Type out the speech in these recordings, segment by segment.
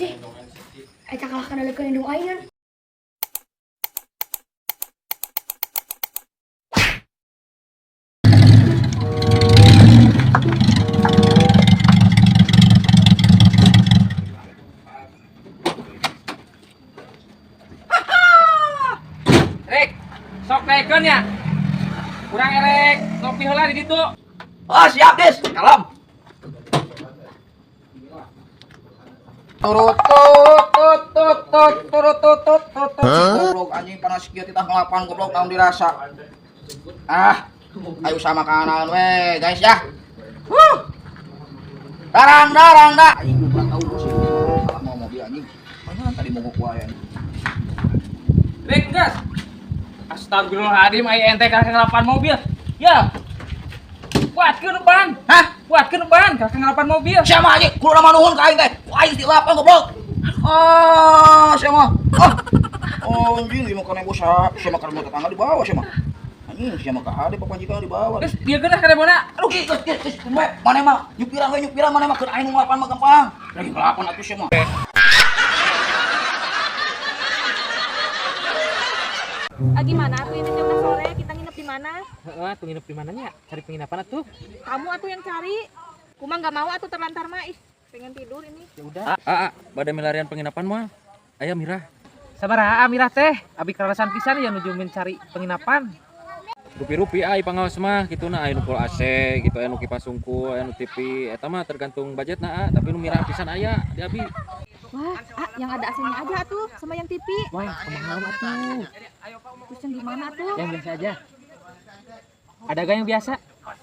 Cih. Eta kalah kana leukeun indung aing kan. Rek, sok naikkeun ya. Kurang erek, ngopi heula di ditu. Oh, siap, Des. Kalem. Turut tut tut tut tut turut tut tut tut tut. Goblok anjing panas kieu titah ngelapan goblok naon dirasa. Ah, ayo sama kanan we, guys ya. Huh. Darang darang dah. Aing lupa tahu bos ini. Salah mau mobil anjing. Mana tadi mau gua ya. Rek, gas. Astagfirullahaladzim, ai ente kalah ngelapan mobil. Ya. Kuatkeun ban. Hah? Kuatkeun ban, kalah ngelapan mobil. Siapa anjing? Kudu nama nuhun ka aing teh. Ku aing ti lapan goblok. Ah, siapa? Ah. Oh, anjing ieu mah kana bos siapa kana tetangga di bawah siapa? Anjing siapa ka ade papanjikan di bawah. Geus dieu geus karebona. Aduh, geus geus geus we. Maneh mah nyupiran we nyupiran maneh mah keur aing nu ngelapan mah gampang. Lagi ngelapan atuh sia mah. Ah, gimana tuh ini teh udah sore, kita nginep di mana? Heeh, tuh nginep di mananya? Cari penginapan atuh. Kamu atuh yang cari. Kuma nggak mau atuh terlantar mah, ih, pengen tidur ini. Ya udah. Ah, ah, bade milarian penginapan mah. Aya mirah. Sabaraha mirah teh? Abi karasan pisan ya nuju mencari penginapan. Rupi-rupi ai pangaos mah kituna aya nu full AC gitu aya nu kipas sungkul, aya nu TV. Eta mah tergantung budgetna ah, tapi nu mirah pisan aya di abi. Wah, ah, yang ada AC-nya aja atuh sama yang TV. Wah, kemahalan atuh. Terus yang gimana tuh? Yang biasa aja. Ada gak yang biasa?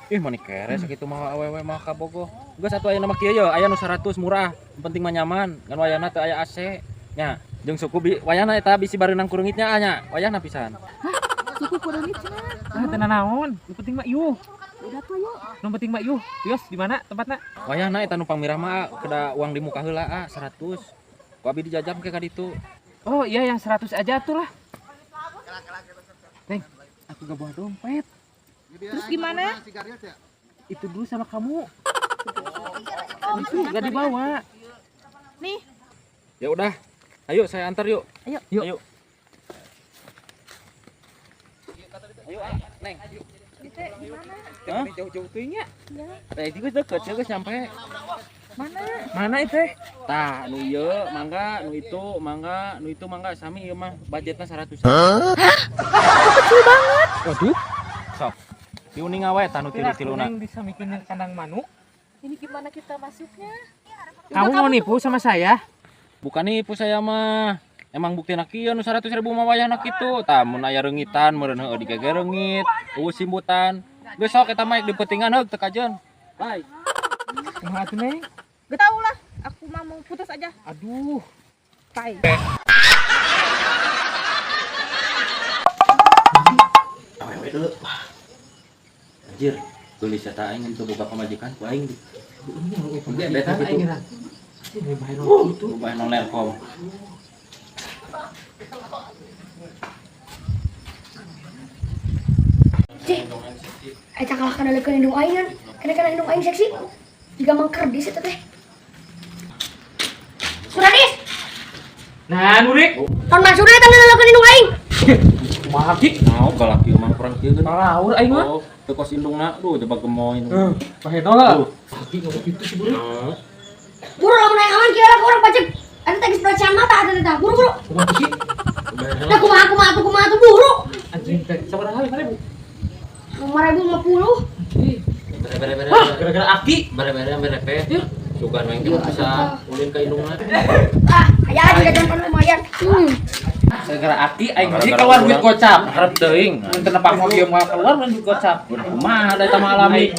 Ih, mani kere sakitu mah awewe mah kabogoh. Geus atuh aya nama kieu ye, aya nu 100 murah, yang penting mah nyaman, ngan wayahna teu aya AC. Nya, jeung suku bi wayahna eta bisi bareunang kureungitnya ah nya, wayahna pisan. Suku kureungit cenah. Ah, teu nanaon. Nu penting mah iuh. Udah tuh yuk. Nu penting mah iuh. Yos, di mana tempatna? Wayahna eta nu pangmirah mah ah, keda uang di muka heula ah 100. Ku abi dijajab ke ka ditu. Oh, iya yang 100 aja tuh lah. Neng, aku gak bawa dompet. Terus gimana? Itu dulu sama kamu. Itu gak dibawa. Nih, Ya udah, ayo saya antar yuk. Ayo. Yuk. Ayo. Ayo, ah, Neng. itu gimana? Hah? Jauh-jauh tuh nya. Ya, Eh, itu geus deket, geus nyampe. mana? Mana itu? Tah, nu ieu mangga, nu itu mangga, nu itu mangga sami ieu mah budgetna 100. Kecil banget. Waduh. Sok. Diuning awe tah nu tilu-tiluna. Neng bisa bikin kandang manuk. Ini gimana kita masuknya? Kamu mau nipu sama saya? Bukan nipu saya mah. Emang buktina kieu nu 100 ribu mah wayahna kitu. Tah mun aya reungitan meureun heueuh digege reungit, eueuh simbutan. Geus sok eta mah dipentingan heug teu kajeun. Bye. Kumaha tuh, Neng? Gak tau lah. Aku mah mau putus aja. Aduh. Bye. Awewe dulu. Anjir, geulis eta aing teu boga pamajikan ku aing. Beta Aing kitu. ngira. Ini bae Itu bae nong Nelkom. Cih. Eta kalah kana leukeun indung aing kan. Kana kana indung aing seksi. Jiga mang kerdis eta teh. Suradis, Nah, Nurik. tahun maksudna eta leukeun indung aing. Kumaha ki? Mau galak ieu mah kurang kieu geun. Laur aing mah. Oh, teu kos indungna, duh jebak gemoy. Heuh, baheno lah. Tuh. Aki ngomong gitu sih, Bro. Buru lamun aya aman kieu lah ka urang pajak. Eta teh geus pelecehan mata eta teh. Buru buru. Kumaha sih? Nah kumaha kumaha tuh kumaha tuh buru. Anjing teh sabaraha 5.000? 5.050. Bere bere bere. Hah, gara-gara aki. Bere bere bere bere. Sugan we engke bisa ulin ka indungna. Ah, aya juga jangan lumayan. Gara-gara aki aing jadi keluar duit gocap. Harap teuing. Mun teu nepak mobil moal keluar mun duit gocap. Udah kumaha da eta mah alami.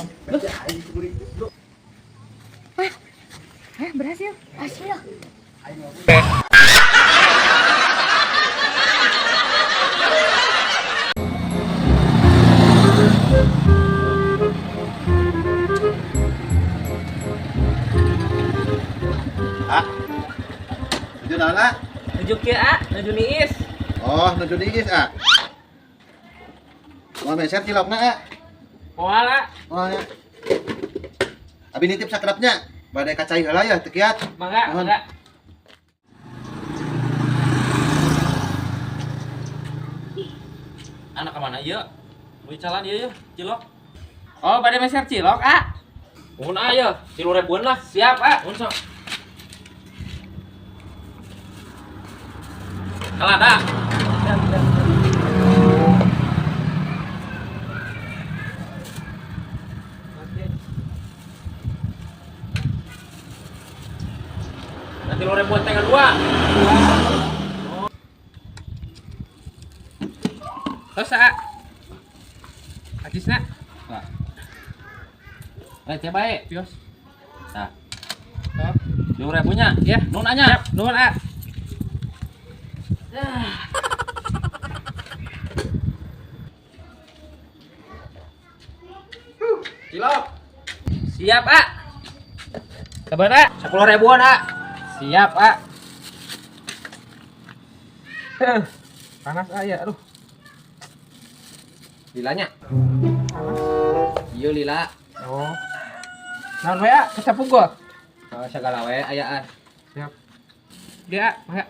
Hah, berhasil. Hasil. Ah. Nuju naon, ah? Nuju kieu ah, nuju niis. Oh, nuju niis, ah. Mau meser cilokna, ah? Moal ah. Oh, ya. Abi nitip sakedapnya. Bade kacai heula ya, teu kiat. Mangga, Nuhun. mangga. Anak ka mana ieu? Nu icalan ieu yeuh, cilok. Oh, bade meser cilok, ah. Nuhun ah ieu, 3.000-an lah. Siap, ah. Nuhun sok. Kalada. Nah, 3.000-an teh dua. Terus, ah. Acisna. Nah. Receh bae. Bios. Nah, Oh, 3.000-nya. ya. Nuhun anya. Siap, nuhun, ah. Cilok. Siap, ah. Sabar, ah. 10.000-an, ah. Siap, ah. Panas ah ya, aduh. Lilanya. Iya lila. Oh. Naon we, ah? Kecap unggul. Oh, sagala we ayaan. Siap. Dia, ah, mangga.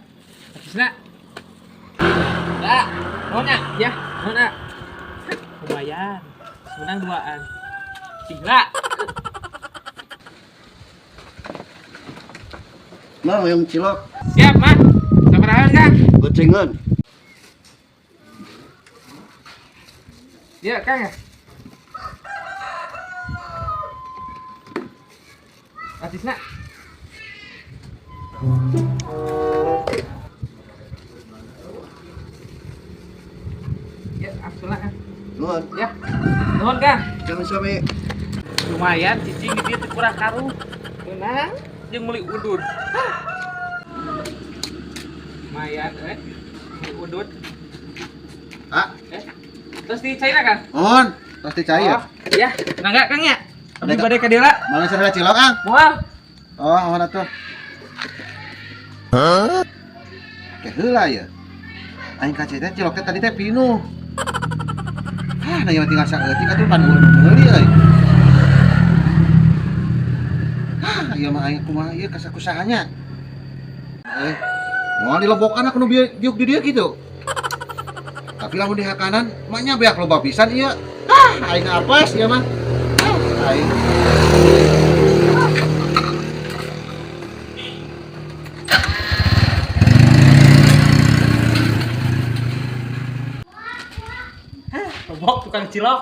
Acisna. Ya, nuhun ya. Ya, nuhun ah. Lumayan. Menang duaan. Gila. Nah, yang cilok Siap, Mah. Sabarahan, Kang? gocengan. Iya, Kang ya. Acisna. Ya, absula, Kang. Nuhun. Ya. Nuhun, Kang. Jangan sampai Lumayan cicing di dieu teu kurang karuh. Menang jeung meuli udud. Lumayan meuli udud. Ah, Terus di China, Kang? on. Pasti cair. Oh, ya, nangga Kang ya. Abdi Ada- bade ka dieu lah. Malah saya cilok, ah. Moal. Oh, mana tuh? Ke heula ya. Aing kaca teh cilok teh tadi teh pinuh. Ah, nah ieu mah tinggal saeutik atuh pan eueuh nu meuli euy. Ah, ieu mah aing kumaha ieu kasakusahanya. Moal dilebokan aku nu bieu diuk di dieu kitu. Tapi lamun di hakanan mah nya beak loba pisan ieu. Ah, aing apes ieu mah. Ah, aing. Robok tukang cilok.